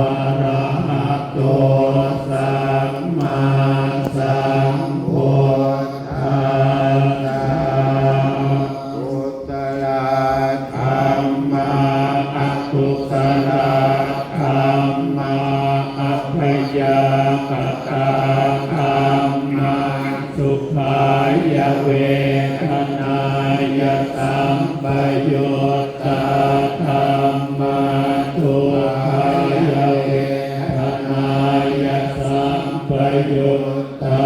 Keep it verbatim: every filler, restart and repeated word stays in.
arahato sammāsambuddhassa. Kusalā dhammā, akusalā dhammā, abyākatā dhammā. Sukhāya vedanāya sampayuttā dhammā, dukkhāya vedanāya sampayuttā